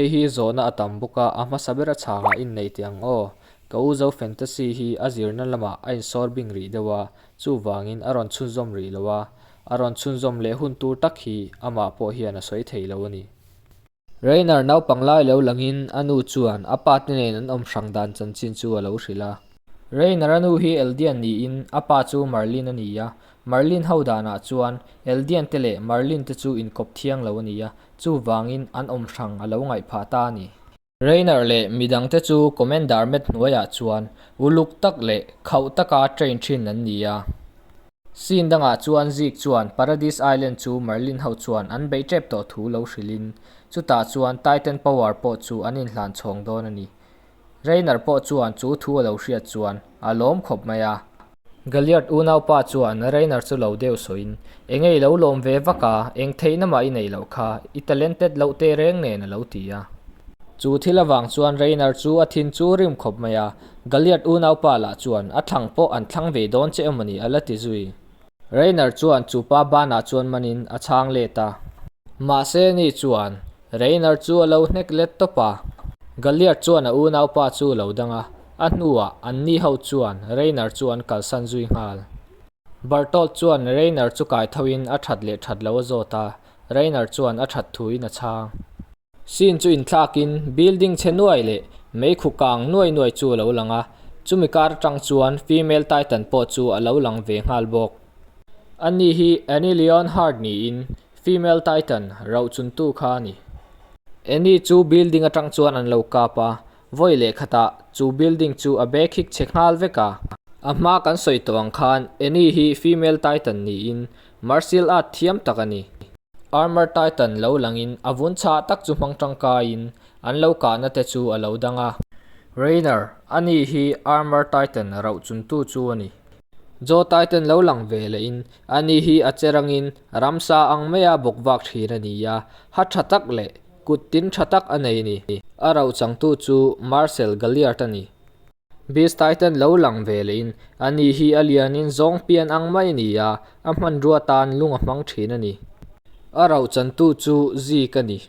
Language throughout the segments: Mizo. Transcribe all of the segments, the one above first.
Hei hi zawhna a tam bawk a, a hmasa ber a chhangah innei teh ang aw. Ka u Zo Fantasy hi a zirna lamah a insawr bing rih deuh a, chuvangin a rawn chhunzawm rih lo a, a rawn chhunzawm leh hun tur tak hi amah pawh hian a sawi thei lo a ni. Rainer naupang lai lo langin a nu chuan a pa te nen an awm hrang dan chanchin chu a lo hrilh a. Rainer-a nu hi Eldian niin a pa chu Merlin a ni a, Merlin ho danah chuan Eldian te leh Merlin te chu inkawp thiang lo a ni a, chuvangin an awm hrang a lo ngaih phah ta a ni. Rainer leh midangte chu Commander Matt hnuaiah chuan uluk tak leh khauh taka train thin an ni a. Scene dangah chuan Zeke chuan Paradise Island chu Merlin ho chuan an beih tep tawh thu lo hrilhin, chutah chuan Titan power pawh chu an inhlan chhawng dawn a ni. Rainer pawh chuan chu thu a lo hriat chuan a lawm khawp mai a. Galliard unaupa chuan Rainer chu lo deuh sawiin, Enge i lo lawm ve vak a, eng theihna mah i neih loh kha, i talented loh teh reng nen a lo ti a. Chu thil avang chuan Rainer chu a thin chu rim khawp mai a, Galliard unaupa lah chuan a thlang pawh an thlang ve dawn che emawni a la ti zui. Rainer chuan chu pa banah chuan manin a chhang let a. Mahse ni chuan Rainer chu a lo hnek let tawp a. Galliard chuan a unaupa chu a lo dang a, a hnuah anni ho chuan Rainer chu an kalsan zui nghal. Bertolt chuan Rainer chu kai thoin a that leh that lo a zawt a, Rainer chuan a that thuin a chhang. Scene chu inthlakin building chhe nuai leh meikhu kang nuai nuai chu a lo lang a, chumi kar atang chuan female titan pawh chu a lo lang ve nghal bawk. Ani hi Annie Leonhart niin female titan rauh chuntu kha a ni. Annie chu building atang chuan an lo kap a, vawi leh khatah chu building chu a bag hik chhe nghal vek a. A hma kan sawi tawh ang khan Annie hi female titan niin martial art thiam tak a ni. Armor Titan lo langin a vun chhah tak chu hmang tangkaiin an lo kahna te chu a lo dang a. Rainer, ani hi Armor Titan rauh chuntu chu a ni. Joe Titan lo lang ve lehin ani hi a che rangin ramsa ang maia bawk vak thin a ni a, ha tha tak leh kut tin tha tak a nei a ni. A rauh changtu chu Marcel Galliard a ni. Beast Titan lo lang ve lehin ani hi a lianin zawng pian ang mai a ni a, a hmanrua tan lung a hmang thin a ni. A rauh chantu chu Zeke a ni.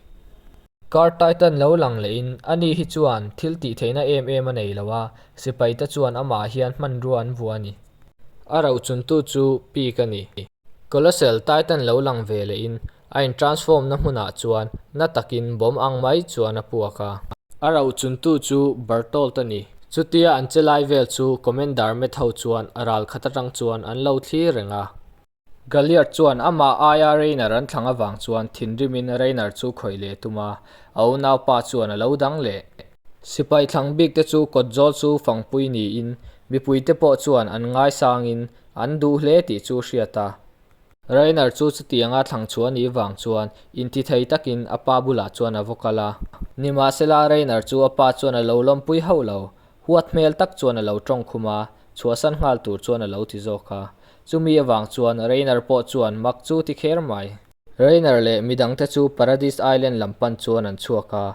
Guard Titan lo lang lehin ani hi chuan thil tih theihna em em a nei lo a, sipai te chuan amah hian hmanrua an vuah a ni. A rauh chuntu chu Pig a ni. Colossal Titan lo lang ve lehin A in transform na hmunah chuan na takin bomb ang mai chuan a puak a. A rauh chuntu chu Bertolt a ni. Chutia an che lai vel chu Commander Matt ho chuan a ral khat atang chuan an lo thlir reng a. Galliard chuan amah aia Rainer an thlang avang chuan thinrimin Rainer chu khawih leh tum a, a unaupa chuan a lo dang leh. Sipai thlang bik te chu kawtzawl chu fangpui niin mipuite pawh chuan an ngaisangin an duh hle tih chu hriat a. Rainer chu chutianga thlang chhuah a nih vang chuan intithei takin a pa bulah chuan a va kal a. Nimahsela Rainer chu a pa chuan a lo lawmpui hauh lo, huat hmel tak chuan a lo tawng khum a, chhuahsan nghal tur chuan a lo ti zawk a. Chumi avang chuan Rainer pawh chuan mak chu ti kher mai. Rainer leh midangte chu Paradis Island lam pan chuan an chhuak a,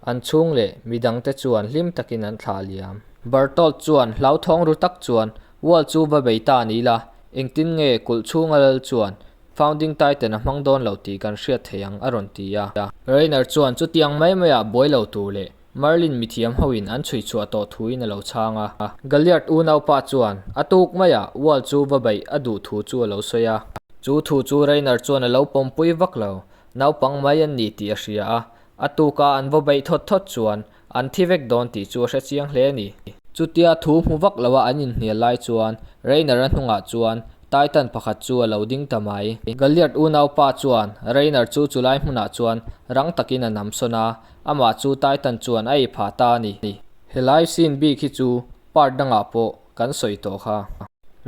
an chhung leh midangte chuan hlim takin an thlah liam. Bertolt chuan hlauthawng ru tak chuan Wall chu va bei ta ni la, engtin nge kulh chhunga lal chuan Founding Titan a hmang dawn lo tih kan hriat thei ang a rawn ti a. Rainer chuan chutiang mai maiah buai lo tur leh Merlin mithiam hoin an chhui chhuah tawh thuin a lo chhang a. Galliard unaupa chuan a tuk maiah Wall chu va beih a duh thu chu a lo sawi a. Chu thu chu Rainer chuan a lo pawmpui vak lo, naupang mai an ni tih a hria a, A tuka an va beih thawt thawt chuan an thi vek dawn tih chu a hre chiang hle a ni. Chutia thu hmu vak loa an inhnial lai chuan Rainer-a hnungah chuan Titan pakhat chu a lo ding ta mai. Galliard unaupa chuan Rainer chu chulai hmunah chuan rang takin a nam sawn a, amah chu Titan chuan a ei phah ta a ni. Helai scene bik hi chu part dangah pawh kan sawi tawh kha.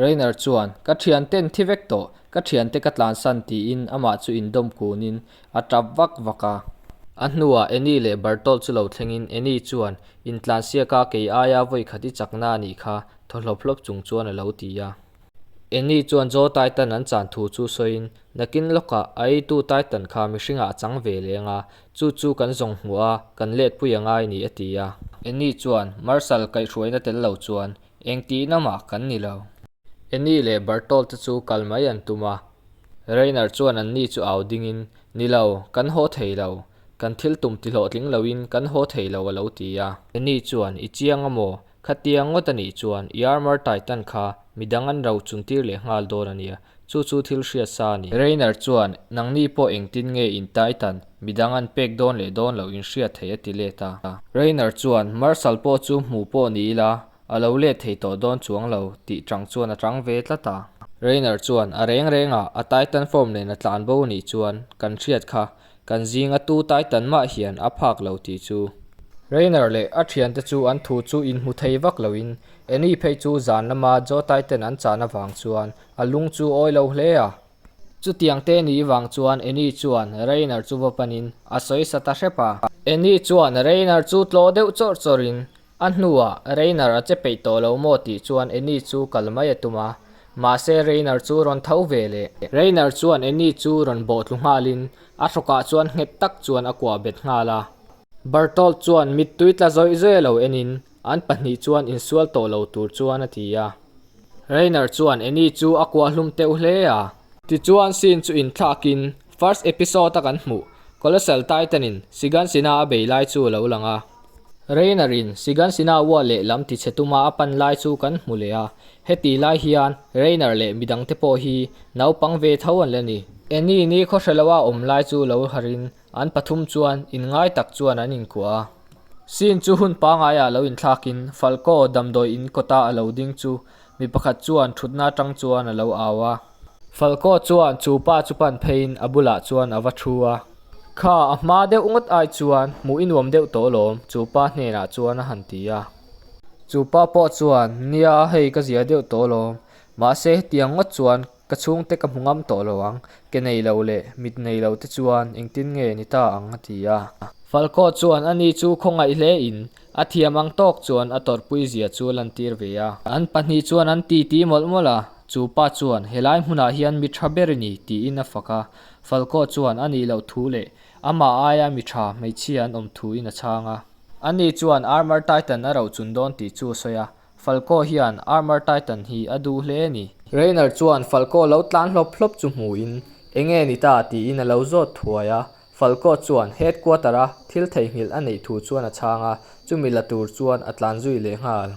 Rainer chuan, Ka thianten thi vek tawh, ka thiante ka tlansan tiin amah chu indawm kunin A tap vak vak a. A hnuah Annie leh Bertolt chu lo thlengin Annie chuan, Intlansiak a, kei aia vawi khat i chakna a nih kha, thaw hlawp hlawp chung chuan a lo ti a. Annie chuan Joe Titan an chan thu chu sawiin, Nakin lawkah a eitu Titan kha mihringah a chang ve leng a, chu chu kan zawng hmuh a, kan letpui a ngai ni a ti a. Annie chuan, Marshal kaihhruaina tel lo chuan engtihna mah kan ni lo. Annie leh Bertolt te chu kal mai an tum a. Rainer chuan anni chu au dingin, Ni lo, kan haw thei lo. Kan thil tum tihlawhtling loin kan haw thei lo a lo ti a. Annie chuan, I chiang a maw? Khatiang ngawt a nih chuan i Armor Titan kha midang an ro chun tir leh nghal dawn a nia, chu chu thil hriat sa a ni. Rainer chuan, Nangni pawh engtin nge in Titan midang an pek dawn leh dawn loh in hriat theih a ti let a. Rainer chuan, Marshal pawh chu hmu pawh ni ila, a lo let thei tawh dawn chuang lo tih chang chuan a chang ve tlat a. Rainer chuan, A reng rengah a Titan form nen a tlan bo nih chuan kan hriat kha Kan zinga tu Titan mah hian a phak lo tih chu. Rainer leh a thiante chu an thu chu inhmu thei vak loin Annie phei chu zan lama Joe Titan an chan avang chuan a lung chu awi lo hle a. Chutiang te ni vang chuan Annie chuan Rainer chu va panin a sawi sa ta hrep a. Annie chuan Rainer chu tlawh deuh chawrh chawrhin A hnuah Rainer a che peih tawh lo maw tih chuan Annie chu kal mai a tum a, mahse Rainer chu rawn tho ve leh. Rainer chuan Annie chu rawn bawh tlu nghalin a hrawkah chuan nghet tak chuan a kuah bet nghal a. Bertolt chuan mittui tla zawih zawih a lo enin an pahnih chuan insual tawh lo tur chuan a ti a. Rainer chuan Annie chu a kuah hlum teuh hle a. Tichuan scene chu inthlakin first episode a kan hmuh Colossal Titan in Shiganshina a bei lai chu a lo lang a. Rainer in Shiganshina ua leh lam tichhe tuma a pan lai chu kan hmu leh a, heti lai hian Rainer leh midang te pawh hi naupang ve tho an la ni. Annie ni khawhre loa awm lai chu lo harin an pathum chuan inngai tak chuan an inkuah a. Scene chu hun pangaiah lo inthlakin Falco damdawi in kawta a lo ding chu mi pakhat chuan thutna atang chuan a lo au a. Falco chuan chu pa chu pan pheiin a bulah chuan a va thu a. Kha a hma deuh ngawt ai chuan hmuh i nuam deuh tawh lawm chu pa hnenah chuan a han ti a. Chu pa pawh chuan, Nia hei ka zia deuh tawh lawm, mahse hetiang ngawt chuan Ka chhungte ka hmu ngam tawh lo ang, ke nei lo leh mit nei lo te chuan engtin nge ni ta ang a ti a. Falco chuan ani chu khawngaih hle in a thiam ang tawk chuan a tawrhpui zia chu a lantir ve a. An pahnih chuan an ti ti mawlh mawlh a, chu pa chuan helai hmunah hian mi tha ber i ni tiin a fak a. Falco chuan a nih loh thu leh amah aia mi tha hmeichhia an awm thu in a chhang a. Ani chuan Armor Titan a rochun dawn tih chu a sawi a, Falco hian Armor Titan hi a duh hle a ni. Rainer chuan Falco lo tlan hlawp hlawp chu hmuhin, Enge ni ta? tiin a lo zawt thuai a. Falco chuan headquarter a thil theihnghilh a neih thu chuan a chhang a, chumi la tur chuan a tlan zui leh nghal.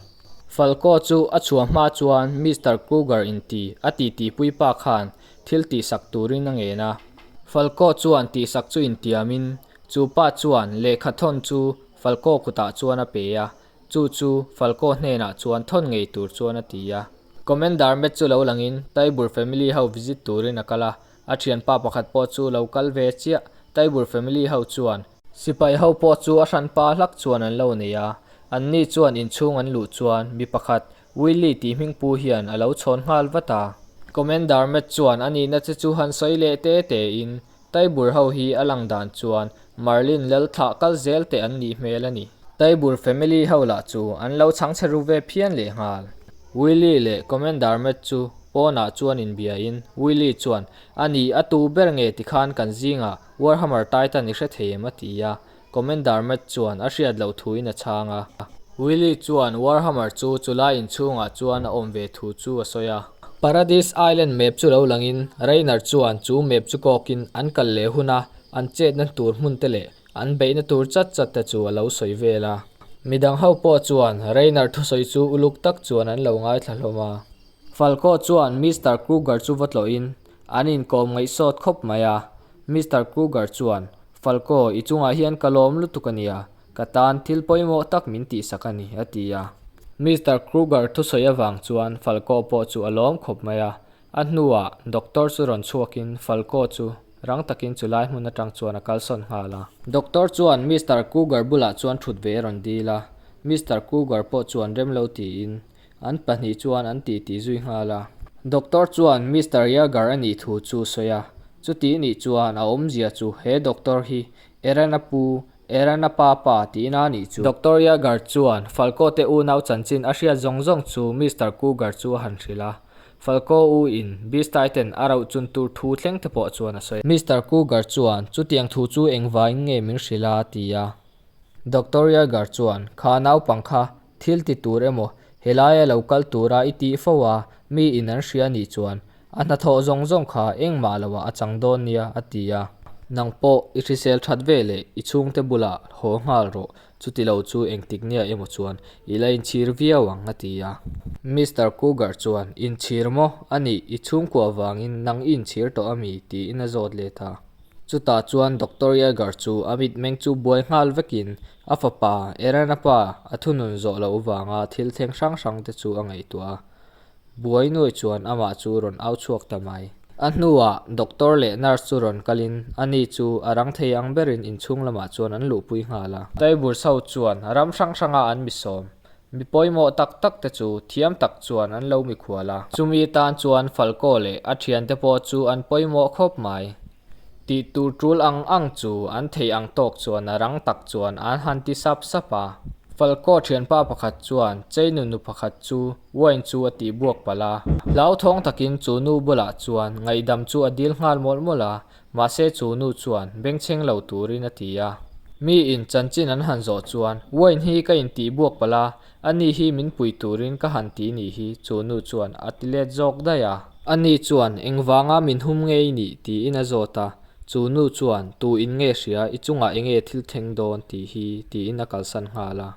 Falco chu a chhuah hma chuan Mister Kruger inti a titi puipa khan thil tihsak turin a ngen a. Falco chuan tihsak chu intiamin, chu pa chuan lehkha thawn chu Falco kutah chuan a pe a, Chu chu Falco hnenah chuan thawn ngei tur chuan a ti a. Commander Matt chu lo langin Tybur family ho visit turin a kal a, a thianpa pakhat pawh chu lo kal ve chiah. Tybur family ho chuan. Sipai ho pawh chu a hranpa hlak chuan an lo nei a, anni chuan inchhung an luh chuan mi pakhat Willie tih hmingpu hian a lo chhawn nghal vat a. Commander Matt chuan a nihna che chu han sawi leh te tein Taibur ho hi a lang dan chuan Merlin lal thlah kal zel te an nih hmel a ni. Taibur family ho lah chu an lo chhang chhe ru ve phian leh nghal. Willie leh Commander Matt chu pawnah chuan inbiain Willie chuan, A ni, a tu ber nge tikhan kan zingah Warhammer Titan i hre thei em? a ti a. Commander Matt chuan a hriat loh thuin a chhang a. Willie chuan Warhammer chu chulai inchhungah chuan a awm ve thu chu a sawi a. Paradise Island map chu lo langin Rainer chuan chu map chu kawkin an kal leh huna an chetna tur hmun te leh an beihna tur chat chat te chu a lo sawi vel a. Midang ho pawh chuan Rainer thusawi chu uluk tak chuan an lo ngaithla hlawm a. Falco chuan Mister Kruger chu va tlawhin an inkawm ngaihsawt khawp mai a. Mister Kruger chuan, Falco, i chungah hian ka lawm lutuk a nia, ka tan thil pawimawh tak min tihsak a ni, a ti a. Mister Kruger thusawi avang chuan Falco pawh chu a lawm khawp mai a. A hnuah doctor chu rawn chhuakin Falco chu rang takin chulai hmun atang chuan a kalsawn nghal a. Doctor chuan Mister Kruger bulah chuan thut ve a rawn dil a. Mister Kruger pawh chuan rem lo tiin An pahnih chuan an titi zui nghal a. Doctor chuan Mister Yager a nih thu chu sawi a, chuti nih chuan a awmzia chu he doctor hi Eren a pu, Eren a pa pa tihna a nih chu. Doctor Yager chuan Falco te unau chanchin a hriat zawng zawng chu Mister Kruger chu a han hrilh a. Falco u in Beast Titan a rauh chun tur thu thleng te pawh chuan a sawi. Mister Kruger chuan chutiang thu chu engvangin nge min hrilh a? a ti a. Doctor Yager chuan kha naupang kha Thil ti tur emaw, helaia lo kal tura i tih fo a, mi in an hria nih chuan a hnathawh zawng zawng kha engmah loah a chang dawn nia, a ti a. Nang pawh i hrisel that veleh i chhungte bulah haw nghal rawh, chuti lo chu engtik nia emaw chuan i la inchhir viau ang a ti a. Mister Cougar chuan, Inchhir maw? A nih, i chhungkua vangin nang i inchhir tawh a mi? tiin a zawt let a. Chutah chuan Doctor Yeager chu a mitmeng chu buai nghal vekin a fapa Aaron-a pa a thunun zawh loh vanga thil thleng hrang hrang te chu a ngaihtuah a. Buai nuai chuan amah chu rawn au chhuak ta mai. A hnuah doctor leh nurse chu rawn kalin ani chu a rang thei ang berin inchhung lamah chuan an luhpui nghal a. Taibur ho chuan ram hrang hranga an misawm mi pawimawh tak tak te chu thiam tak chuan an lo mikhual a. Chumi tan chuan Falco leh a thiante pawh chu an pawimawh khawp mai. Tih tur tul ang ang chu an thei ang tawk chuan a rang tak chuan an han ti sap sap a. Falco thianpa pakhat chuan Cheinu nu pakhat chu wine chu a tih buak palh a. Hlauthawng takin chu nu bulah chuan ngaihdam chu a dil nghal mawlh mawlh a, mahse chu nu chuan bengchheng lo turin a ti a. Mi in chanchin an han zawh chuan wine hi ka intih buak palh a, Ani hi min pui turin ka han ti nih hi, chu nu chuan a ti let zawk daih a. Ani chuan, Engvanga min hum nge i nih? tiin a zawt a. Chu nu chuan, Tu in nge hria, i chungah enge thil thleng dawn tih hi, tiin a kalsan nghal a.